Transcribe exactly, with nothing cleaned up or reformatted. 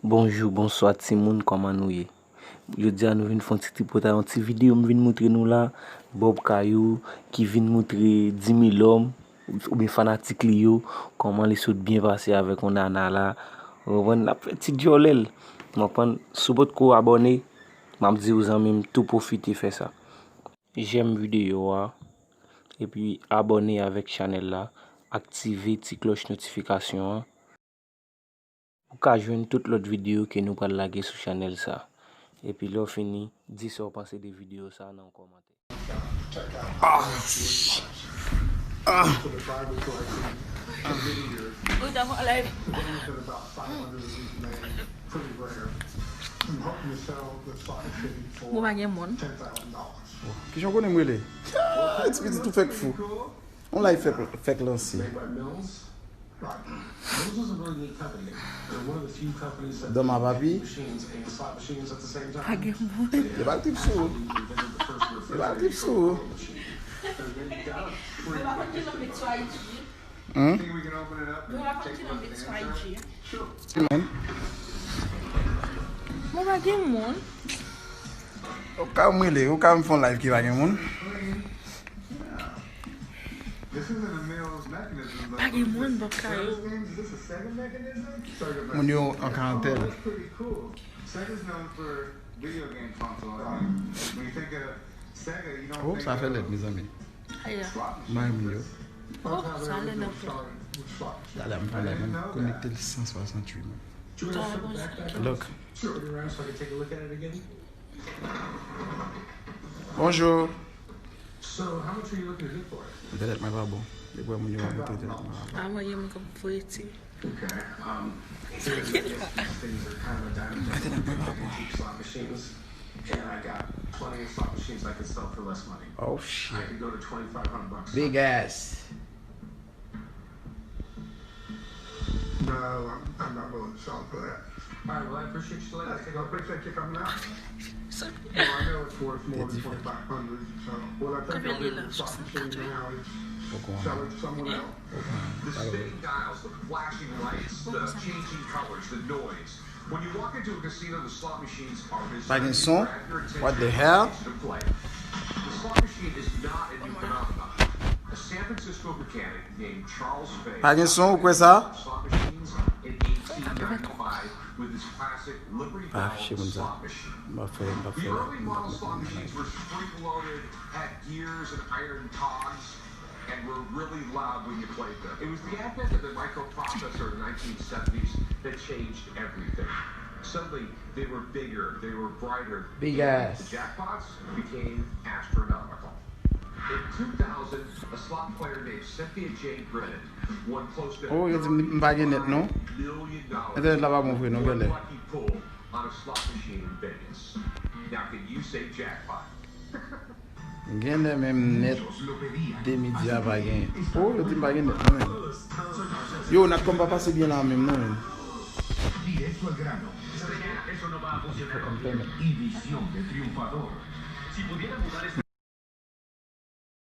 Bonjou, bonswa timoun, kòman nou ye? Jodi a nou vin fè yon ti tripotay, yon ti videyo m vin moutre nou la, Bob Caillou ki vin moutre Dimilòm oubyen fanatik li yo, kòman li sot byen pase avèk yon nana la. Ou konprann, l ap fè ti djòlè l. Ou konprann, si w potko abòne, m ap di w zanmi m tou pwofite fè sa. Jèm videyo a, epi abòne avèk chanèl la, aktive ti klòch notifikasyon an. Ou ka jwenn tout lòt videyo ke nou pral lage sou chanèl sa. Epi lè w fini, di sa w panse de videyo sa nan yon kòmantè. Ah! Ah! Ou t ap an live. Bon, pa gen moun. Kijan w konnen m rele? Ah, ti pitit ou fèk fou. On live fèk, fèk lanse. Doma papi. Pa gen moun. Yo pa trip sou ou. Yo pa trip sou ou. Hmm? Ki moun? Bon, pa gen moun. Ou ka m rele, ou ka m fè yon live ki pa gen moun. Pa gen moun, Bob Caillou. Moun yo an karantèn. Oh, sa fè lèd, mezanmi. Aya. Bay moun yo. Oh, sa lèd anpil. Talè m pral la, m konekte l san swasanntuit, man. Look. Bonjou. Entènèt mwen pa bon. Depi moun yo pa montre entènèt mwen pa bon. Avan yè mwen konn voye ti. Entènèt mwen pa bon. Oh shit. Big ass. No, I'm, I'm not willing to sell it for that. All right, well, I appreciate you letting us take a look. I appreciate you coming out. Well, I know it's worth more than twenty-five hundred, so what I think I'll do with the slot machine now is sell it to someone else. The spinning dials, the flashing lights, the changing colors, the noise. When you walk into a casino, the slot machines are visible. Pa gen son? What the hell? The slot machine is not a new phenomenon. A San Francisco mechanic named Charles Fay. Pa gen son, ou kwè sa? Slot machines in eighteen ninety-five with his classic Liberty Bell slot machine. The early model slot machines were spring-loaded, had gears and iron cogs, and were really loud when you played them. It was the advent of the microprocessor in the nineteen seventies that changed everything. Suddenly, they were bigger, they were brighter, and the jackpots became astronomical. In two thousand, a slot player named Cynthia Jane Brennan won close to thirty-five million dollars in one lucky pull on a slot machine in Vegas. Now, can you say jackpot? Genlè menm nèt de midi a pa genyen. Oh, yo di m pa gen nèt non, menm. Yo, Natcom pa pase byen la menm non, menm. Fòk m pèmèt.